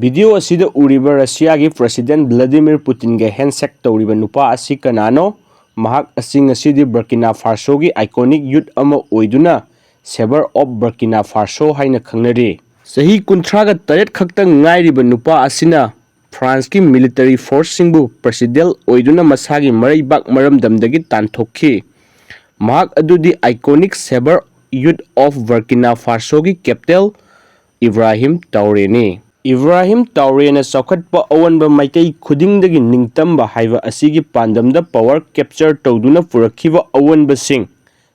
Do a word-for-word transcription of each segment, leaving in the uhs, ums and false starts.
Video ꯑꯁꯤꯗ ꯎꯔꯤꯕ ꯔꯁꯤꯌꯥꯒꯤ president ꯚ꯭ꯂꯥꯗꯤꯃꯤꯔ ꯄꯨꯇꯤꯟꯒ ꯍꯦꯟꯁꯦꯛ ꯇꯧꯔꯤꯕ ꯅꯨꯄꯥ ꯑꯁꯤ ꯀꯅꯥꯅꯣ? ꯃꯍꯥꯛ ꯑꯁꯤ ꯉꯁꯤꯗꯤ ꯕꯔꯀꯤꯅꯥ ꯐꯥꯁꯣꯒꯤ ꯑꯥꯏꯀꯣꯅꯤꯛ ꯌꯨꯠ ꯑꯃ ꯑꯣꯏꯗꯨꯅ ꯁꯦꯕꯔ ꯑꯣꯐ ꯕꯔꯀꯤꯅꯥ ꯐꯥꯁꯣ ꯍꯥꯏꯅ ꯈꯪꯅꯔꯤ꯫ ꯆꯍꯤ ꯀꯨꯟꯊ꯭ꯔꯥꯒ ꯇꯔꯦꯠ ꯈꯛꯇ ꯉꯥꯏꯔꯤꯕ ꯅꯨꯄꯥ ꯑꯁꯤꯅ ꯐ꯭ꯔꯥꯟꯁꯀꯤ ꯃꯤꯂꯤꯇꯔꯤ ꯐꯣꯔꯁꯁꯤꯡꯕꯨ ꯄ꯭ꯔꯁꯤꯗꯦꯟ ꯑꯣꯏꯗꯨꯅ ꯃꯁꯥꯒꯤ ꯃꯔꯩꯕꯥꯛ ꯃꯔꯝꯗꯝꯗꯒꯤ ꯇꯥꯟꯊꯣꯛꯈꯤ꯫ ꯃꯍꯥꯛ ꯑꯗꯨꯗꯤ ꯑꯥꯏꯀꯣꯅꯤꯛ ꯁꯦꯕꯔ ꯌꯨꯠ ꯑꯣꯐ ꯕꯔꯀꯤꯅꯥ ꯐꯥꯁꯣꯒꯤ ꯀꯦꯞꯇꯦꯟ ꯏꯕ꯭ꯔꯥꯍꯤꯝ ꯇꯥꯎꯔꯦꯅꯤ꯫ ꯏꯕ꯭ꯔꯥꯍꯤꯝ ꯇꯥꯎꯔꯦꯅ ꯆꯥꯎꯈꯠꯄ ꯑꯑꯣꯟꯕ ꯃꯥꯏꯀꯩ ꯈꯨꯗꯤꯡꯗꯒꯤ ꯅꯤꯡꯇꯝꯕ ꯍꯥꯏꯕ ꯑꯁꯤꯒꯤ ꯄꯥꯟꯗꯝꯗ ꯄꯋꯥꯔ ꯀꯦꯞꯆꯔ ꯇꯧꯗꯨꯅ ꯄꯨꯔꯛꯈꯤꯕ ꯑꯑꯣꯟꯕꯁꯤꯡ꯫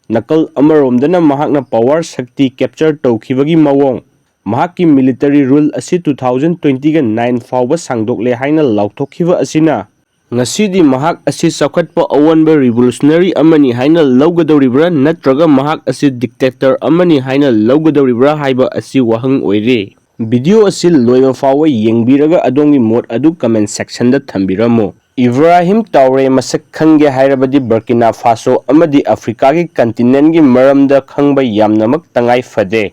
ꯅꯥꯀꯜ ꯑꯃꯔꯣꯝꯗꯅ ꯃꯍꯥꯛꯅ ꯄꯋꯥꯔ ꯁꯛꯇꯤ ꯀꯦꯞꯆꯔ ꯇꯧꯈꯤꯕꯒꯤ ꯃꯑꯣꯡ, ꯃꯍꯥꯛꯀꯤ ꯃꯤꯂꯤꯇꯔꯤ ꯔꯨꯜ ꯑꯁꯤ two thousand twenty-nine ꯐꯥꯎꯕ ꯁꯥꯡꯗꯣꯛꯂꯦ ꯍꯥꯏꯅ ꯂꯥꯎꯊꯣꯛꯈꯤꯕ ꯑꯁꯤꯅ, ꯉꯁꯤꯗꯤ ꯃꯍꯥꯛ ꯑꯁꯤ ꯆꯥꯎꯈꯠꯄ ꯑꯑꯣꯟꯕ ꯔꯤꯚꯣꯂꯨꯁꯅꯔꯤ ꯑꯃꯅꯤ ꯍꯥꯏꯅ ꯂꯧꯒꯗꯧꯔꯤꯕ꯭ꯔꯥ ꯅꯠꯇ꯭ꯔꯒ ꯃꯍꯥꯛ ꯑꯁꯤ ꯗꯤꯛꯇꯦꯛꯇꯔ ꯑꯃꯅꯤ ꯍꯥꯏꯅ ꯂꯧꯒꯗꯧꯔꯤꯕ꯭ꯔꯥ ꯍꯥꯏꯕ ꯑꯁꯤ ꯋꯥꯍꯪ ꯑꯣꯏꯔꯤ꯫ ꯚꯤꯗꯤꯑꯣ ꯑꯁꯤ ꯂꯣꯏꯕ ꯐꯥꯎꯕ ꯌꯦꯡꯕꯤꯔꯒ ꯑꯗꯣꯝꯒꯤ ꯃꯣꯠ ꯑꯗꯨ ꯀꯃꯦꯟ ꯁꯦꯛꯁꯟꯗ ꯊꯝꯕꯤꯔꯝꯃꯨ꯫ ꯏꯕ꯭ꯔꯥꯍꯤꯝ ꯇꯥꯎꯔꯦ ꯃꯁꯛ ꯈꯪꯒꯦ ꯍꯥꯏꯔꯕꯗꯤ ꯕꯔꯀꯤꯅꯥ ꯐꯥꯁꯣ ꯑꯃꯗꯤ ꯑꯐ꯭ꯔꯤꯀꯥꯒꯤ ꯀꯟꯇꯤꯅꯦꯟꯒꯤ ꯃꯔꯝꯗ ꯈꯪꯕ ꯌꯥꯝꯅꯃꯛ ꯇꯉꯥꯏ ꯐꯗꯦ꯫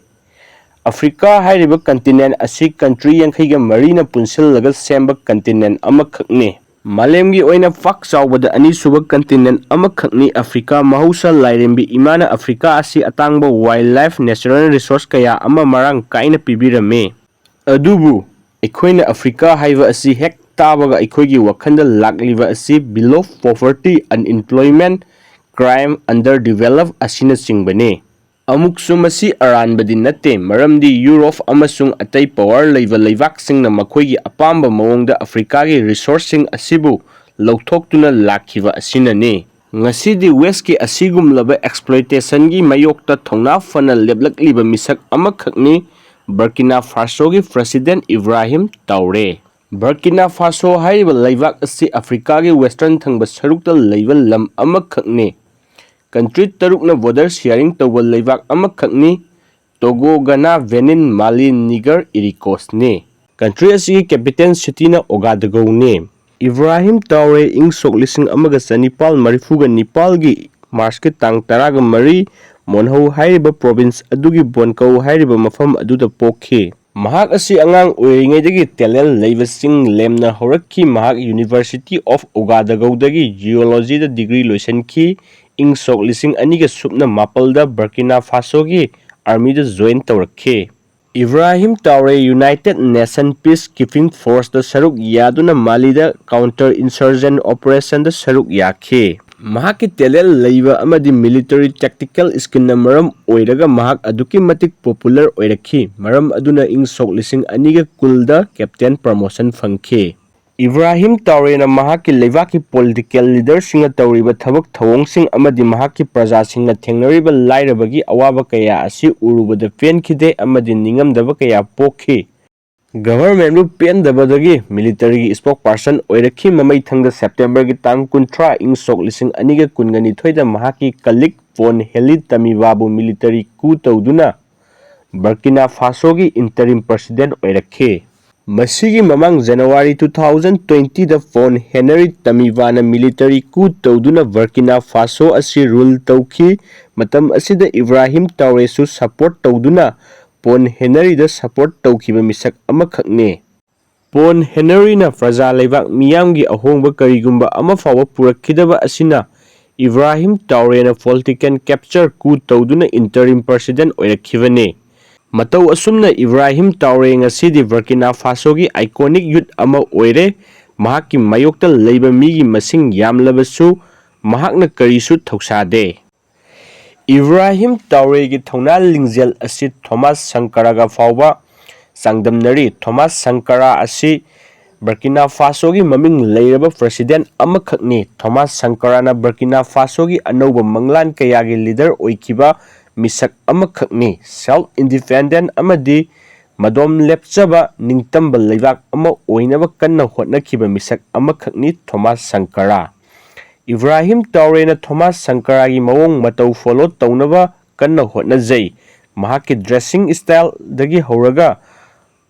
ꯑꯐ꯭ꯔꯤꯀꯥ ꯍꯥꯏꯔꯤꯕ ꯀꯟꯇꯤꯅꯦꯟ ꯑꯁꯤ ꯀꯟꯇ꯭ꯔꯤ ꯌꯥꯡꯈꯩꯒ ꯃꯔꯤꯅ ꯄꯨꯟꯁꯤꯜꯂꯒ ꯁꯦꯝꯕ ꯀꯟꯇꯤꯅꯦꯟ ꯑꯃꯈꯛꯅꯤ꯫ ꯃꯥꯂꯦꯝꯒꯤ ꯑꯣꯏꯅ ꯄꯥꯛ ꯆꯥꯎꯕꯗ ꯑꯅꯤꯁꯨꯕ ꯀꯟꯇꯤꯅꯦꯟ ꯑꯃꯈꯛꯅꯤ ꯑꯐ꯭ꯔꯤꯀꯥ꯫ ꯃꯍꯧꯁꯥ ꯂꯥꯏꯔꯦꯝꯕꯤ ꯏꯃꯥꯅ ꯑꯐ꯭ꯔꯤꯀꯥ ꯑꯁꯤ ꯑꯇꯥꯡꯕ ꯋꯥꯏꯜ ꯂꯥꯏꯐ, ꯅꯦꯆꯔꯦꯜ ꯔꯤꯁꯣꯔꯁ ꯀꯌꯥ ꯑꯃ ꯃꯔꯥꯡ ꯀꯥꯏꯅ ꯄꯤꯕꯤꯔꯝꯃꯤ꯫ ꯑꯗꯨꯕꯨ ꯑꯩꯈꯣꯏꯅ ꯑꯐ꯭ꯔꯤꯀꯥ ꯍꯥꯏꯕ ꯑꯁꯤ ꯍꯦꯛ ꯇꯥꯕꯒ ꯑꯩꯈꯣꯏꯒꯤ ꯋꯥꯈꯜꯗ ꯂꯥꯛꯂꯤꯕ ꯑꯁꯤ below poverty, unemployment, crime, underdevelop ꯑꯁꯤꯅꯆꯤꯡꯕꯅꯤ꯫ ꯑꯃꯨꯛꯁꯨ ꯃꯁꯤ ꯑꯔꯥꯟꯕꯗꯤ ꯅꯠꯇꯦ, ꯃꯔꯝꯗꯤ ꯌꯨꯔꯣꯞ ꯑꯃꯁꯨꯡ ꯑꯇꯩ ꯄꯋꯥꯔ ꯂꯩꯕ ꯂꯩꯕꯥꯛꯁꯤꯡꯅ ꯃꯈꯣꯏꯒꯤ ꯑꯄꯥꯝꯕ ꯃꯑꯣꯡꯗ ꯑꯐ꯭ꯔꯤꯀꯥꯒꯤ ꯔꯤꯁꯣꯔꯁꯁꯤꯡ ꯑꯁꯤꯕꯨ ꯂꯧꯊꯣꯛꯇꯨꯅ ꯂꯥꯛꯈꯤꯕ ꯑꯁꯤꯅꯅꯤ꯫ ꯉꯁꯤꯗꯤ ꯋꯦꯁꯀꯤ ꯑꯁꯤꯒꯨꯝꯂꯕ ꯑꯦꯛꯁꯄ꯭ꯂꯣꯏꯇꯦꯁꯟꯒꯤ ꯃꯥꯌꯣꯛꯇ ꯊꯧꯅꯥ ꯐꯅ ꯂꯦꯞꯂꯛꯂꯤꯕ ꯃꯤꯁꯛ ꯑꯃꯈꯛꯅꯤ ꯕꯔꯀꯤꯅꯥ ꯐꯥꯁꯣꯒꯤ ꯄ꯭ꯔꯁꯤꯗꯦꯟ ꯏꯕ꯭ꯔꯥꯍꯤꯝ ꯇꯥꯎꯔꯦ꯫ ꯕꯔꯀꯤꯅꯥ ꯐꯥꯁꯣ ꯍꯥꯏꯔꯤꯕ ꯂꯩꯕꯥꯛ ꯑꯁꯤ ꯑꯐ꯭ꯔꯤꯀꯥꯒꯤ ꯋꯦꯁꯇꯔꯟ ꯊꯪꯕ ꯁꯔꯨꯛꯇ ꯂꯩꯕ ꯂꯝ ꯑꯃꯈꯛꯅꯤ꯫ ꯀꯟꯇ꯭ꯔꯤ ꯇꯔꯨꯛꯅ ꯕꯣꯔꯗꯔ ꯁꯤꯌꯥꯔꯤꯡ ꯇꯧꯕ ꯂꯩꯕꯥꯛ ꯑꯃꯈꯛꯅꯤ꯫ ꯇꯣꯒꯣ, ꯒꯅꯥ, ꯕꯦꯅꯤꯟ, ꯃꯥꯂꯤ, ꯅꯤꯒꯔ, ꯏꯔꯤꯀꯣꯁꯅꯤ꯫ ꯀꯟꯇ꯭ꯔꯤ ꯑꯁꯤꯒꯤ ꯀꯦꯄꯤꯇꯦꯜ ꯁꯤꯇꯤꯅ ꯑꯣꯒꯥꯗꯒꯧꯅꯤ꯫ ꯏꯕ꯭ꯔꯥꯍꯤꯝ ꯇꯥꯎꯔꯦ ꯏꯪ ꯁꯣꯛ ꯂꯤꯁꯤꯡ ꯑꯃꯒ ꯆꯅꯤꯄꯥꯜ ꯃꯔꯤꯐꯨꯒ ꯅꯤꯄꯥꯜꯒꯤ ꯃꯥꯔꯆꯀꯤ ꯇꯥꯡ ꯇꯔꯥꯒ ꯃꯔꯤ, ꯃꯣꯟꯍꯧ ꯍꯥꯏꯔꯤꯕ ꯄ꯭ꯔꯣꯚꯤꯟꯁ ꯑꯗꯨꯒꯤ ꯕꯣꯟꯀꯧ ꯍꯥꯏꯔꯤꯕ ꯃꯐꯝ ꯑꯗꯨꯗ ꯄꯣꯛꯈꯤ꯫ ꯃꯍꯥꯛ ꯑꯁꯤ ꯑꯉꯥꯡ ꯑꯣꯏꯔꯤꯉꯩꯗꯒꯤ talent ꯂꯩꯕꯁꯤꯡ ꯂꯦꯝꯅ ꯍꯧꯔꯛꯈꯤ꯫ ꯃꯍꯥꯛ University of Ouagadougou ꯗꯒꯤ Geology ꯗ degree ꯂꯣꯏꯁꯤꯟꯈꯤ꯫ ꯏꯪ ꯁꯣꯛ ꯂꯤꯁꯤꯡ ꯑꯅꯤꯒ ꯁꯨꯞꯅ ꯃꯥꯄꯜꯗ Burkina Faso ꯒꯤ army ꯗ join ꯇꯧꯔꯛꯈꯤ꯫ Ibrahim ꯇꯥꯎꯔꯦ United Nation Peacekeeping Force ꯇ ꯁꯔꯨꯛ ꯌꯥꯗꯨꯅ ꯃꯥꯂꯤꯗ counter insurgent operation ꯗ ꯁꯔꯨꯛ ꯌꯥꯈꯤ꯫ ꯃꯍꯥꯛꯀꯤ talent ꯂꯩꯕ ꯑꯃꯗꯤ military tactical skill ꯅ ꯃꯔꯝ ꯑꯣꯏꯔꯒ ꯃꯍꯥꯛ ꯑꯗꯨꯛꯀꯤ ꯃꯇꯤꯛ popular ꯑꯣꯏꯔꯛꯈꯤ꯫ ꯃꯔꯝ ꯑꯗꯨꯅ ꯏꯪ ꯁꯣꯛ ꯂꯤꯁꯤꯡ ꯑꯅꯤꯒ ꯀꯨꯟꯗ captain promotion ꯐꯪꯈꯤ꯫ ꯏꯕ꯭ꯔꯥꯍꯤꯝ ꯇꯥꯎꯔꯦꯅ ꯃꯍꯥꯛꯀꯤ ꯂꯩꯕꯥꯛꯀꯤ political leader ꯁꯤꯡꯅ ꯇꯧꯔꯤꯕ ꯊꯕꯛ ꯊꯧꯑꯣꯡꯁꯤꯡ ꯑꯃꯗꯤ ꯃꯍꯥꯛꯀꯤ ꯄ꯭ꯔꯖꯥꯁꯤꯡꯅ ꯊꯦꯡꯅꯔꯤꯕ ꯂꯥꯏꯔꯕꯒꯤ ꯑꯋꯥꯕ ꯀꯌꯥ ꯑꯁꯤ ꯎꯔꯨꯕꯗ ꯄꯦꯟꯈꯤꯗꯦ ꯑꯃꯗꯤ ꯅꯤꯡꯉꯝꯗꯕ ꯀꯌꯥ ꯄꯣꯛꯈꯤ꯫ Government ꯕꯨ ꯄꯦꯟꯗꯕꯗꯒꯤ military ꯒꯤ spokesperson ꯑꯣꯏꯔꯛꯈꯤ꯫ ꯃꯃꯩꯊꯪꯗ September ꯒꯤ ꯇꯥꯡ ꯀꯨꯟꯊ꯭ꯔꯥ ꯏꯪ ꯁꯣꯛ ꯂꯤꯁꯤꯡ ꯑꯅꯤꯒ ꯀꯨꯟꯒ ꯅꯤꯊꯣꯏꯗ ꯃꯍꯥꯛꯀꯤ colleague Paul Henri Tamiva ꯕꯨ military coup ꯇꯧꯗꯨꯅ Burkina Faso ꯒꯤ interim president ꯑꯣꯏꯔꯛꯈꯤ꯫ ꯃꯁꯤꯒꯤ ꯃꯃꯥꯡ January two thousand twenty ꯗ Paul Henri Tamiva ꯅ military coup ꯇꯧꯗꯨꯅ Burkina Faso ꯑꯁꯤ rule ꯇꯧꯈꯤ꯫ ꯃꯇꯝ ꯑꯁꯤꯗ ꯏꯕ꯭ꯔꯥꯍꯤꯝ ꯇꯥꯎꯔꯦꯁꯨ support ꯇꯧꯗꯨꯅ Paul Henri ꯗ support ꯇꯧꯈꯤꯕ ꯃꯤꯁꯛ ꯑꯃꯈꯛꯅꯤ꯫ Paul Henri ꯅ ꯄ꯭ꯔꯖꯥ ꯂꯩꯕꯥꯛ ꯃꯤꯌꯥꯝꯒꯤ ꯑꯍꯣꯡꯕ ꯀꯔꯤꯒꯨꯝꯕ ꯑꯃ ꯐꯥꯎꯕ ꯄꯨꯔꯛꯈꯤꯗꯕ ꯑꯁꯤꯅ ꯏꯕ꯭ꯔꯥꯍꯤꯝ ꯇꯥꯎꯔꯦꯅ political capture coup ꯇꯧꯗꯨꯅ interim president ꯑꯣꯏꯔꯛꯈꯤꯕꯅꯤ꯫ ꯃꯇꯧ ꯑꯁꯨꯝꯅ ꯏꯕ꯭ꯔꯥꯍꯤꯝ ꯇꯥꯎꯔꯦ ꯉꯁꯤꯗꯤ Burkina Faso ꯒꯤ iconic youth ꯑꯃ ꯑꯣꯏꯔꯦ꯫ ꯃꯍꯥꯛꯀꯤ ꯃꯥꯌꯣꯛꯇ ꯂꯩꯕ ꯃꯤꯒꯤ ꯃꯁꯤꯡ ꯌꯥꯝꯂꯕꯁꯨ ꯃꯍꯥꯛꯅ ꯀꯔꯤꯁꯨ ꯊꯧꯁꯥꯗꯦ꯫ ꯏꯕ꯭ꯔꯥꯍꯤꯝ ꯇꯥꯎꯔꯦꯒꯤ ꯊꯧꯅꯥ ꯂꯤꯡꯖꯦꯜ ꯑꯁꯤ ꯊꯣꯃꯥꯁ ꯁꯪꯀꯔꯥꯒ ꯐꯥꯎꯕ ꯆꯥꯡꯗꯝꯅꯔꯤ꯫ ꯊꯣꯃꯥꯁ ꯁꯪꯀꯔꯥ ꯑꯁꯤ Burkina Faso ꯒꯤ ꯃꯃꯤꯡ ꯂꯩꯔꯕ president ꯑꯃꯈꯛꯅꯤ꯫ ꯊꯣꯃꯥꯁ ꯁꯪꯀꯔꯥꯅ Burkina Faso ꯒꯤ ꯑꯅꯧꯕ ꯃꯪꯂꯥꯟ ꯀꯌꯥꯒꯤ leader ꯑꯣꯏꯈꯤꯕ ꯃꯤꯁꯛ ꯑꯃꯈꯛꯅꯤ꯫ Self independent ꯑꯃꯗꯤ ꯃꯗꯣꯝ ꯂꯦꯞꯆꯕ ꯅꯤꯡꯇꯝꯕ ꯂꯩꯕꯥꯛ ꯑꯃ ꯑꯣꯏꯅꯕ ꯀꯟꯅ ꯍꯣꯠꯅꯈꯤꯕ ꯃꯤꯁꯛ ꯑꯃꯈꯛꯅꯤ ꯊꯣꯃꯥꯁ ꯁꯪꯀꯔꯥ꯫ ꯏꯕ꯭ꯔꯥꯍꯤꯝ ꯇꯥꯎꯔꯦꯅ ꯊꯣꯃꯥꯁ ꯁꯪꯀꯔꯥꯒꯤ ꯃꯑꯣꯡ ꯃꯇꯧ follow ꯇꯧꯅꯕ ꯀꯟꯅ ꯍꯣꯠꯅꯖꯩ꯫ ꯃꯍꯥꯛꯀꯤ dressing style ꯗꯒꯤ ꯍꯧꯔꯒ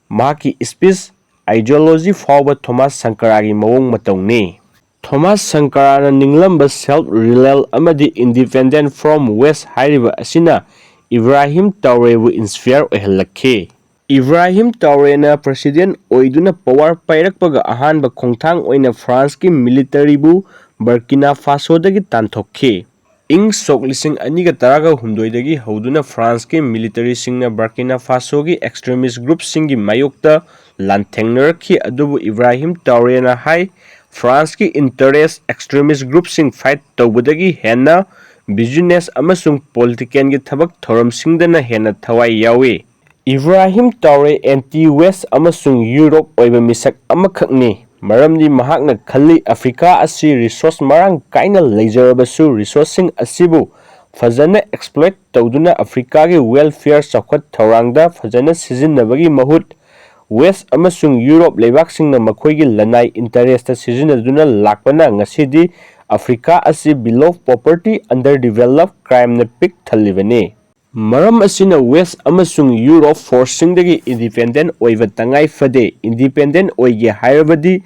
ꯃꯍꯥꯛꯀꯤ speech, ideology ꯐꯥꯎꯕ ꯊꯣꯃꯥꯁ ꯁꯪꯀꯔꯥꯒꯤ ꯃꯑꯣꯡ ꯃꯇꯧꯅꯤ꯫ ꯊꯣꯃꯥꯁ ꯁꯪꯀꯔꯥꯅ ꯅꯤꯡꯂꯝꯕ self reliant ꯑꯃꯗꯤ independent from West ꯍꯥꯏꯔꯤꯕ ꯑꯁꯤꯅ ꯏꯕ꯭ꯔꯥꯍꯤꯝ ꯇꯥꯎꯔꯦꯕꯨ inspire ꯑꯣꯏꯍꯜꯂꯛꯈꯤ꯫ ꯏꯕ꯭ꯔꯥꯍꯤꯝ ꯇ꯭ꯔꯥꯎꯔꯦꯅ ꯄ꯭ꯔꯁꯤꯗꯦꯟ ꯑꯣꯏꯗꯨꯅ ꯄꯋꯥꯔ ꯄꯥꯏꯔꯛꯄꯒ ꯑꯍꯥꯟꯕ ꯈꯣꯡꯊꯥꯡ ꯑꯣꯏꯅ ꯐ꯭ꯔꯥꯟꯁꯀꯤ ꯃꯤꯂꯤꯇꯔꯤꯕꯨ ꯕꯔꯀꯤꯅꯥ ꯐꯥꯁꯣꯗꯒꯤ ꯇꯥꯟꯊꯣꯛꯈꯤ꯫ ꯏꯪ ꯁꯣꯛ ꯂꯤꯁꯤꯡ ꯑꯅꯤꯒ ꯇꯔꯥꯒ ꯍꯨꯝꯗꯣꯏꯗꯒꯤ ꯍꯧꯗꯨꯅ ꯐ꯭ꯔꯥꯟꯁꯀꯤ ꯃꯤꯂꯤꯇꯔꯤꯁꯤꯡꯅ ꯕꯔꯀꯤꯅꯥ ꯐꯥꯁꯣꯒꯤ ꯑꯦꯛꯁꯇ꯭ꯔꯤꯃꯤꯁ ꯒ꯭ꯔꯨꯞꯁꯤꯡꯒꯤ ꯃꯥꯌꯣꯛꯇ ꯂꯥꯟꯊꯦꯡꯅꯔꯛꯈꯤ, ꯑꯗꯨꯕꯨ ꯏꯕ꯭ꯔꯥꯍꯤꯝ ꯇ꯭ꯔꯥꯎꯔꯦꯅ ꯍꯥꯏ, ꯐ꯭ꯔꯥꯟꯁꯀꯤ ꯏꯟꯇꯔꯦꯁ ꯑꯦꯛꯁꯇ꯭ꯔꯤꯃꯤꯁ ꯒ꯭ꯔꯨꯞꯁꯤꯡ ꯐꯥꯏꯠ ꯇꯧꯕꯗꯒꯤ ꯍꯦꯟꯅ ꯕꯤꯖꯤꯅꯦꯁ ꯑꯃꯁꯨꯡ ꯄꯣꯂꯤꯇꯤꯀꯦꯜꯒꯤ ꯊꯕꯛ ꯊꯧꯔꯝꯁꯤꯡꯗꯅ ꯍꯦꯟꯅ ꯊꯋꯥꯏ ꯌꯥꯎꯏ꯫ ꯏꯕ꯭ꯔꯥꯍꯤꯝ ꯇ꯭ꯔꯥꯎꯔꯦ ꯑꯦꯟꯇꯤ ꯋꯦꯁ ꯑꯃꯁꯨꯡ ꯌꯨꯔꯣꯞ ꯑꯣꯏꯕ ꯃꯤꯁꯛ ꯑꯃꯈꯛꯅꯤ, ꯃꯔꯝꯗꯤ ꯃꯍꯥꯛꯅ ꯈꯜꯂꯤ ꯑꯐ꯭ꯔꯤꯀꯥ ꯑꯁꯤ ꯔꯤꯁꯣꯔꯁ ꯃꯔꯥꯡ ꯀꯥꯏꯅ ꯂꯩꯖꯔꯕꯁꯨ ꯔꯤꯁꯣꯔꯁꯁꯤꯡ ꯑꯁꯤꯕꯨ ꯐꯖꯅ ꯑꯦꯛꯁꯄ꯭ꯂꯣꯏꯠ ꯇꯧꯗꯨꯅ ꯑꯐ꯭ꯔꯤꯀꯥꯒꯤ ꯋꯦꯜꯐꯤꯌꯔ ꯆꯥꯎꯈꯠ ꯊꯧꯔꯥꯡꯗ ꯐꯖꯅ ꯁꯤꯖꯤꯟꯅꯕꯒꯤ ꯃꯍꯨꯠ ꯋꯦꯁ ꯑꯃꯁꯨꯡ ꯌꯨꯔꯣꯞ ꯂꯩꯕꯥꯛꯁꯤꯡꯅ ꯃꯈꯣꯏꯒꯤ ꯂꯅꯥꯏ ꯏꯟꯇꯔꯦꯁꯇ ꯁꯤꯖꯤꯟꯅꯗꯨꯅ ꯂꯥꯛꯄꯅ ꯉꯁꯤꯗꯤ ꯑꯐ꯭ꯔꯤꯀꯥ ꯑꯁꯤ ꯕꯤꯂꯣ ꯄꯣꯄꯔꯇꯤ, ꯑꯟꯗꯔ ꯗꯤꯚꯦꯂꯞ, ꯀ꯭ꯔꯥꯏꯝꯅ ꯄꯤꯛ ꯊꯜꯂꯤꯕꯅꯤ꯫ ꯃꯔꯝ ꯑꯁꯤꯅ ꯋꯦꯁ ꯑꯃꯁꯨꯡ ꯌꯨꯔꯣꯞ ꯐꯣꯔꯁꯁꯤꯡꯗꯒꯤ ꯏꯟꯗꯤꯄꯦꯟꯗꯦꯟ ꯑꯣꯏꯕ ꯇꯉꯥꯏ ꯐꯗꯦ꯫ ꯏꯟꯗꯤꯄꯦꯟꯗꯦꯟ ꯑꯣꯏꯒꯦ ꯍꯥꯏꯔꯕꯗꯤ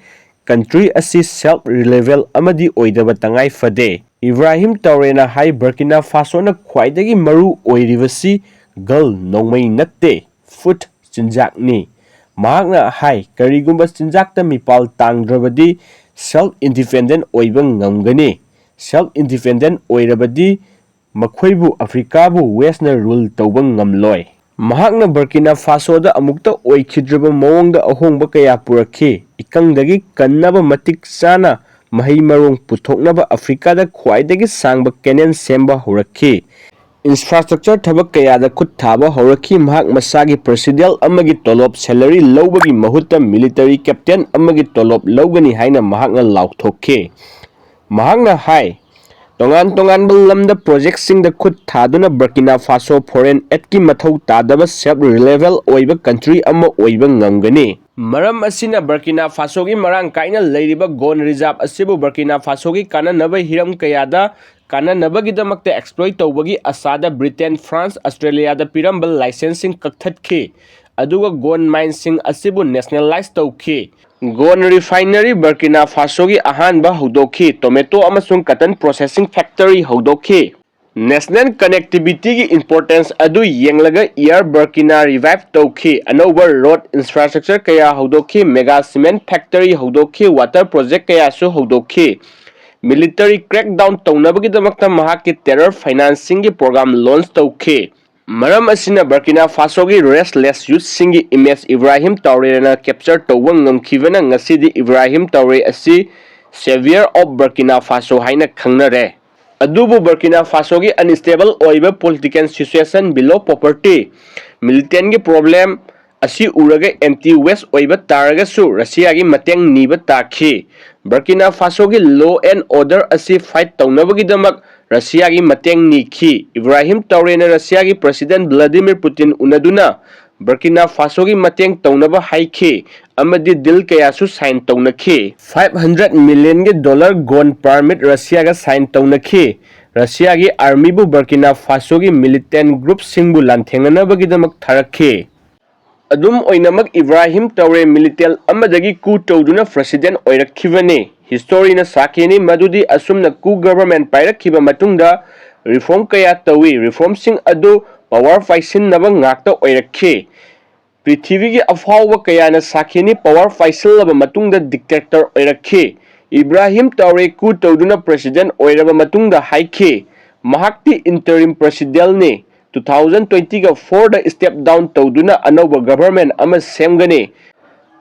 ꯀꯟꯇ꯭ꯔꯤ ꯑꯁꯤ ꯁꯦꯜꯐ ꯔꯤꯂꯦꯕꯜ ꯑꯃꯗꯤ ꯑꯣꯏꯗꯕ ꯇꯉꯥꯏ ꯐꯗꯦ꯫ ꯏꯕ꯭ꯔꯥꯍꯤꯝ ꯇ꯭ꯔꯥꯎꯔꯦꯅ ꯍꯥꯏ, ꯕꯔꯀꯤꯅꯥ ꯐꯥꯁꯣꯅ ꯈ꯭ꯋꯥꯏꯗꯒꯤ ꯃꯔꯨ ꯑꯣꯏꯔꯤꯕꯁꯤ ꯒꯜ, ꯅꯣꯡꯃꯩ ꯅꯠꯇꯦ, ꯐꯨꯗ, ꯆꯤꯟꯖꯥꯛꯅꯤ꯫ ꯃꯍꯥꯛꯅ ꯍꯥꯏ, ꯀꯔꯤꯒꯨꯝꯕ ꯆꯤꯟꯖꯥꯛꯇ ꯃꯤꯄꯥꯜ ꯇꯥꯡꯗ꯭ꯔꯕꯗꯤ ꯁꯦꯜꯐ ꯏꯟꯗꯤꯄꯦꯟꯗꯦꯟ ꯑꯣꯏꯕ ꯉꯝꯒꯅꯤ꯫ ꯁꯦꯜꯐ ꯏꯟꯗꯤꯄꯦꯟꯗꯦꯟ ꯑꯣꯏꯔꯕꯗꯤ ꯃꯈꯣꯏꯕꯨ ꯑꯐ꯭ꯔꯤꯀꯥꯕꯨ ꯋꯦꯁꯅ ꯔꯨꯜ ꯇꯧꯕ ꯉꯝꯂꯣꯏ꯫ ꯃꯍꯥꯛꯅ ꯕꯔꯀꯤꯅꯥ ꯐꯥꯁꯣꯗ ꯑꯃꯨꯛꯇ ꯑꯣꯏꯈꯤꯗ꯭ꯔꯕ ꯃꯑꯣꯡꯗ ꯑꯍꯣꯡꯕ ꯀꯌꯥ ꯄꯨꯔꯛꯈꯤ꯫ ꯏꯀꯪꯗꯒꯤ ꯀꯟꯅꯕ ꯃꯇꯤꯛ ꯆꯥꯅ ꯃꯍꯩ ꯃꯔꯣꯡ ꯄꯨꯊꯣꯛꯅꯕ ꯑꯐ꯭ꯔꯤꯀꯥꯗ ꯈ꯭ꯋꯥꯏꯗꯒꯤ ꯁꯥꯡꯕ ꯀꯦꯅꯦꯜ ꯁꯦꯝꯕ ꯍꯧꯔꯛꯈꯤ꯫ ꯏꯟꯐ꯭ꯔꯥꯁ꯭ꯇ꯭ꯔꯛꯆꯔ ꯊꯕꯛ ꯀꯌꯥꯗ ꯈꯨꯠ ꯊꯥꯕ ꯍꯧꯔꯛꯈꯤ꯫ ꯃꯍꯥꯛ ꯃꯁꯥꯒꯤ ꯄ꯭ꯔꯁꯤꯗꯦꯟ ꯑꯃꯒꯤ ꯇꯣꯂꯣꯞ, ꯁꯦꯂꯔꯤ, ꯂꯧꯕꯒꯤ ꯃꯍꯨꯠꯇ ꯃꯤꯂꯤꯇꯔꯤ ꯀꯦꯞꯇꯦꯟ ꯑꯃꯒꯤ ꯇꯣꯂꯣꯞ ꯂꯧꯒꯅꯤ ꯍꯥꯏꯅ ꯃꯍꯥꯛꯅ ꯂꯥꯎꯊꯣꯛꯈꯤ꯫ ꯃꯍꯥꯛꯅ ꯍꯥꯏ, ꯇꯣꯉꯥꯟ ꯇꯣꯉꯥꯟꯕ ꯂꯝꯗ ꯄ꯭ꯔꯣꯖꯦꯛꯁꯤꯡꯗ ꯈꯨꯠ ꯊꯥꯗꯨꯅ ꯕꯔꯀꯤꯅꯥ ꯐꯥꯁꯣ ꯐꯣꯔꯦꯟ ꯑꯦꯗꯀꯤ ꯃꯊꯧ ꯇꯥꯗꯕ ꯁꯦꯜꯐ ꯔꯤꯂꯦꯕꯜ ꯑꯣꯏꯕ ꯀꯟꯇ꯭ꯔꯤ ꯑꯃ ꯑꯣꯏꯕ ꯉꯝꯒꯅꯤ꯫ ꯃꯔꯝ ꯑꯁꯤꯅ ꯕꯔꯀꯤꯅꯥ ꯐꯥꯁꯣꯒꯤ ꯃꯔꯥꯡ ꯀꯥꯏꯅ ꯂꯩꯔꯤꯕ ꯒꯣꯟ ꯔꯤꯖꯥꯔꯚ ꯑꯁꯤꯕꯨ ꯕꯔꯀꯤꯅꯥ ꯐꯥꯁꯣꯒꯤ ꯀꯥꯟꯅꯅꯕ ꯍꯤꯔꯝ ꯀꯌꯥꯗ ꯀꯥꯟꯅꯅꯕꯒꯤꯗꯃꯛꯇ ꯑꯦꯛꯁꯄ꯭ꯂꯣꯏꯠ ꯇꯧꯕꯒꯤ ꯑꯁꯥꯗ ꯕ꯭ꯔꯤꯇꯦꯟ, ꯐ꯭ꯔꯥꯟꯁ, ꯑꯁꯇ꯭ꯔꯦꯂꯤꯌꯥꯗ ꯄꯤꯔꯝꯕ ꯂꯥꯏꯁꯦꯟꯁꯁꯤꯡ ꯀꯛꯊꯠꯈꯤ, ꯑꯗꯨꯒ ꯒꯣꯟ ꯃꯥꯏꯟꯁꯤꯡ ꯑꯁꯤꯕꯨ ꯅꯦꯁꯅꯦꯂꯥꯏꯖ ꯇꯧꯈꯤ꯫ ꯒꯣꯟ ꯔꯤꯐꯥꯏꯅꯔꯤ ꯕꯔꯀꯤꯅꯥ ꯐꯥꯁꯣꯒꯤ ꯑꯍꯥꯟꯕ ꯍꯧꯗꯣꯛꯈꯤ꯫ ꯇꯣꯃꯦꯇꯣ ꯑꯃꯁꯨꯡ ꯀꯇꯟ ꯄ꯭ꯔꯣꯁꯦꯁꯤꯡ ꯐꯦꯛꯇꯔꯤ ꯍꯧꯗꯣꯛꯈꯤ꯫ National connectivity ꯒꯤ importance ꯑꯗꯨ ꯌꯦꯡꯂꯒ Air Burkina revive ꯇꯧꯈꯤ꯫ ꯑꯅꯧꯕ road infrastructure ꯀꯌꯥ ꯍꯧꯗꯣꯛꯈꯤ, mega cement factory ꯍꯧꯗꯣꯛꯈꯤ, water project ꯀꯌꯥꯁꯨ ꯍꯧꯗꯣꯛꯈꯤ꯫ Military crackdown ꯇꯧꯅꯕꯒꯤꯗꯃꯛꯇ ꯃꯍꯥꯛꯀꯤ terror financing ꯒꯤ program launch ꯇꯧꯈꯤ꯫ ꯃꯔꯝ ꯑꯁꯤꯅ Burkina Faso ꯒꯤ restless youth ꯁꯤꯡꯒꯤ image Ibrahim Traoré ꯅ capture ꯇꯧꯕ ꯉꯝꯈꯤꯕꯅ ꯉꯁꯤꯗꯤ Ibrahim Traoré ꯑꯁꯤ savior of Burkina Faso ꯍꯥꯏꯅ ꯈꯪꯅꯔꯦ꯫ ꯑꯗꯨꯕꯨ Burkina Faso ꯒꯤ unstable ꯑꯣꯏꯕ political situation, below poverty, militant ꯒꯤ problem ꯑꯁꯤ ꯎꯔꯒ anti West ꯑꯣꯏꯕ ꯇꯥꯔꯒꯁꯨ Russia ꯒꯤ ꯃꯇꯦꯡ ꯅꯤꯕ ꯇꯥꯈꯤ꯫ Burkina Faso ꯒꯤ law and order ꯑꯁꯤ fight ꯇꯧꯅꯕꯒꯤꯗꯃꯛ Russia ꯒꯤ ꯃꯇꯦꯡ ꯅꯤꯈꯤ꯫ Ibrahim Traoré ꯅ Russia ꯒꯤ President Vladimir Putin ꯎꯅꯗꯨꯅ Burkina Faso ꯒꯤ ꯃꯇꯦꯡ ꯇꯧꯅꯕ ꯍꯥꯏꯈꯤ ꯑꯃꯗꯤ deal ꯀꯌꯥꯁꯨ sign ꯇꯧꯅꯈꯤ꯫ Five hundred million ꯒꯤ dollar gun permit Russia ꯒ sign ꯇꯧꯅꯈꯤ꯫ Russia ꯒꯤ army ꯕꯨ Burkina Faso ꯒꯤ militant group ꯁꯤꯡꯕꯨ ꯂꯥꯟꯊꯦꯡꯅꯅꯕꯒꯤꯗꯃꯛ ꯊꯥꯔꯛꯈꯤ꯫ ꯑꯗꯨꯝ ꯑꯣꯏꯅꯃꯛ Ibrahim Traoré militant ꯑꯃꯗꯒꯤ coup ꯇꯧꯗꯨꯅ president ꯑꯣꯏꯔꯛꯈꯤꯕꯅꯤ꯫ History ꯅ ꯁꯥꯈꯤꯅꯤ ꯃꯗꯨꯗꯤ ꯑꯁꯨꯝꯅ coup government ꯄꯥꯏꯔꯛꯈꯤꯕ ꯃꯇꯨꯡꯗ reform ꯀꯌꯥ ꯇꯧꯏ꯫ Reform ꯁꯤꯡ ꯑꯗꯨ power ꯄꯥꯏꯁꯤꯟꯅꯕ ꯉꯥꯛꯇ ꯑꯣꯏꯔꯛꯈꯤ꯫ ꯄ꯭ꯔꯤꯊꯤꯕꯤꯒꯤ ꯑꯐꯥꯎꯕ ꯀꯌꯥꯅ ꯁꯥꯈꯤꯅꯤ power ꯄꯥꯏꯁꯤꯜꯂꯕ ꯃꯇꯨꯡꯗ dictator ꯑꯣꯏꯔꯛꯈꯤ꯫ Ibrahim Traoré coup ꯇꯧꯗꯨꯅ president ꯑꯣꯏꯔꯕ ꯃꯇꯨꯡꯗ ꯍꯥꯏꯈꯤ, ꯃꯍꯥꯛꯇꯤ interim president ꯅꯤ꯫ Two thousand twenty ꯒ four ꯗ step down ꯇꯧꯗꯨꯅ ꯑꯅꯧꯕ government ꯑꯃ ꯁꯦꯝꯒꯅꯤ꯫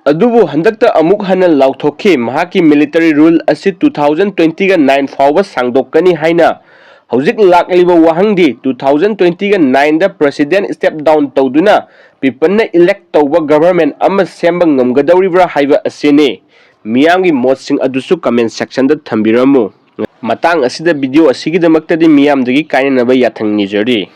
ꯑꯗꯨꯕꯨ ꯍꯟꯗꯛꯇ ꯑꯃꯨꯛ ꯍꯟꯅ ꯂꯥꯎꯊꯣꯛꯈꯤ, ꯃꯍꯥꯛꯀꯤ military rule ꯑꯁꯤ two thousand twenty ꯒ nine ꯐꯥꯎꯕ ꯁꯥꯡꯗꯣꯛꯀꯅꯤ ꯍꯥꯏꯅ꯫ ꯍꯧꯖꯤꯛ ꯂꯥꯛꯂꯤꯕ ꯋꯥꯍꯪꯗꯤ, two thousand twenty ꯒ nine ꯗ president step down ꯇꯧꯗꯨꯅ people ꯅ elect ꯇꯧꯕ government ꯑꯃ ꯁꯦꯝꯕ ꯉꯝꯒꯗꯧꯔꯤꯕ꯭ꯔꯥ ꯍꯥꯏꯕ ꯑꯁꯤꯅꯤ꯫ ꯃꯤꯌꯥꯝꯒꯤ ꯃꯣꯠꯁꯤꯡ ꯑꯗꯨꯁꯨ comment section ꯗ ꯊꯝꯕꯤꯔꯝꯃꯨ꯫ ꯃꯇꯥꯡ ꯑꯁꯤꯗ video ꯑꯁꯤꯒꯤꯗꯃꯛꯇꯗꯤ ꯃꯤꯌꯥꯝꯗꯒꯤ ꯀꯥꯏꯅꯅꯕ ꯌꯥꯊꯪ ꯅꯤꯖꯔꯤ꯫